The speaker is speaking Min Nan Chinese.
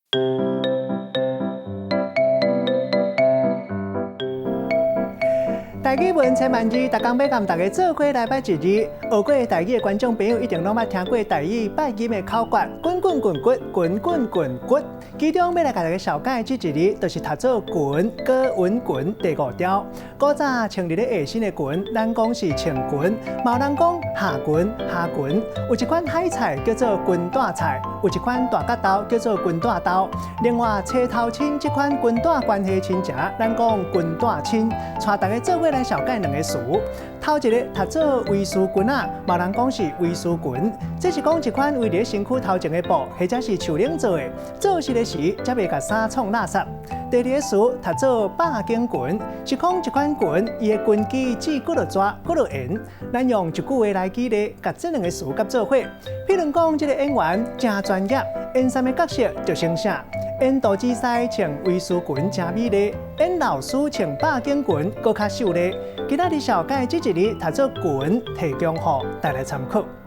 台語文千萬字，逐工欲共大家做伙來掰一字。學過台語的觀眾朋友一定攏捌聽過台語拜金的口訣：滾滾滾滾，滾滾滾滾。其中欲來共大家紹介的這一字，就是讀做裙，高穩裙第五條。古早穿佇咧下身的裙，咱講是穿裙，嘛有人講下裙、下裙。有一款海菜叫做裙帶菜，有一款大角豆叫做裙帶豆。另外，車頭親這款裙帶關係親情，咱講裙帶親。帶大家做伙來紹介兩個詞，頭一个讀做圍絲裙仔，嘛有人講是圍絲裙，這是講一款圍佇身軀頭前的布，或者是樹奶做的，做事的時才袂共衫創垃圾。第二个詞讀做百景裙，是講這款裙，伊的裙肌褶幾落逝，幾落緣。咱用一句話來舉例，共這兩个詞佮做伙。譬如講，這个演員誠專業，演啥物角色就成啥。演杜子師穿圍絲裙誠美麗，演老師穿百景裙閣較秀麗。今仔日紹介這一字讀做裙，提供予大家參考。